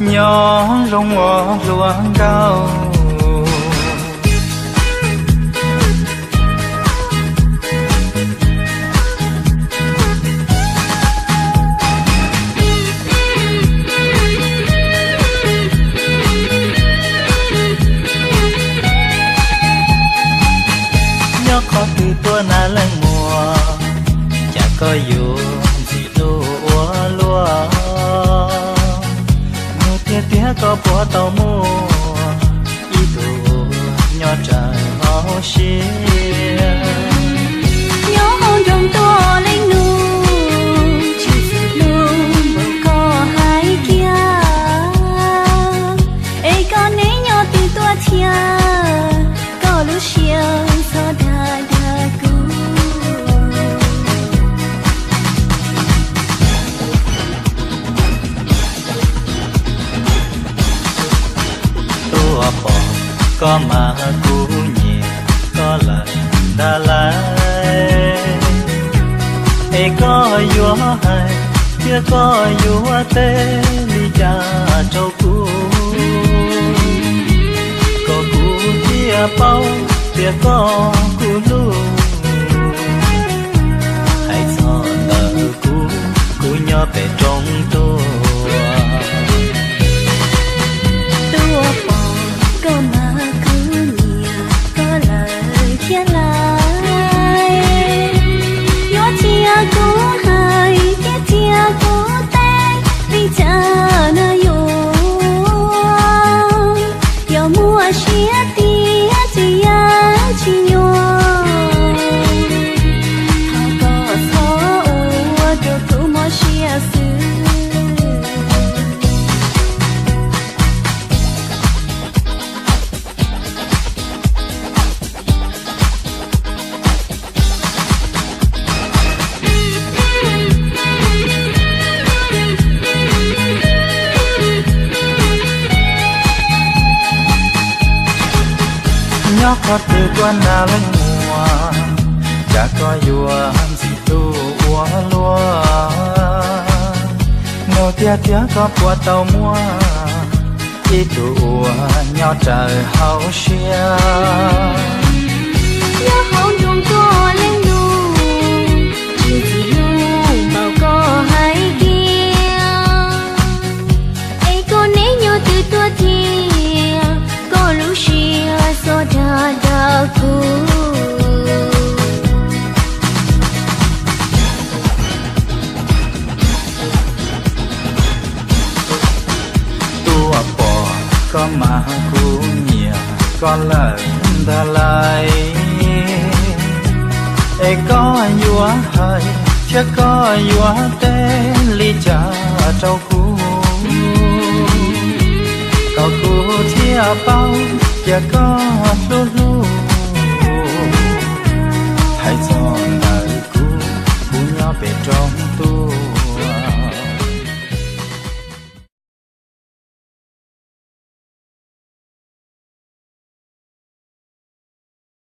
Nyob zoo ua hluas nkauj. Nyob qhov twg tuaj na leej muam, cas koj yuav ntxim hlub ua luaj. Nug tiag tiag koj puas tau muaj ib tug uas nyob raws hauv siab. Nyob hauv nroog tuaj leej nus, tsis txawj hlub npaum koj hais kiag. Es koj neb nyob twg tuaj thiab, koj lub siab txhob dag dag kuv. Tuaj pom koj mas kuv nyiam koj lawm ntag lauj. Es koj yuav hais thiab koj yuav teb li cas rau kuv, kom kuv thiaj paub tias koj kuv hlub. Hais txog ntawm kuv, kuv nyob pem roob tuaj. Tuaj pom koj mas kuv nyiam koj lawm thiab lauj. Yuav cia kuv hais thiab cia kuv teb li cas na yuav, yog muaj siab tiag ces yeej tsis nyuaj. Thov koj txhob ua rau kuv mob siab xwb. Nyob qhov twg tuaj na leej muam, cas koj yuav ntxim hlub ua luaj. Nug tiag tiag koj puas tau muaj ib tug uas nyob raws hauv siab. Nyob hauv nroog tuaj leej nus, tsis txawj hlub npaum koj hais kiag. Es koj neb nyob twg tuaj thiab, koj lub siab txhob dag dag kuv. Tuaj pom koj mas kuv nyiam koj lawm ntag lauj. Es koj yuav hais thiab koj yuav teb li cas rau kuv, kom kuv thiaj paub tias koj hlub hlub. Hais txog ntawm kuv, kuv nyob pem roob tuaj.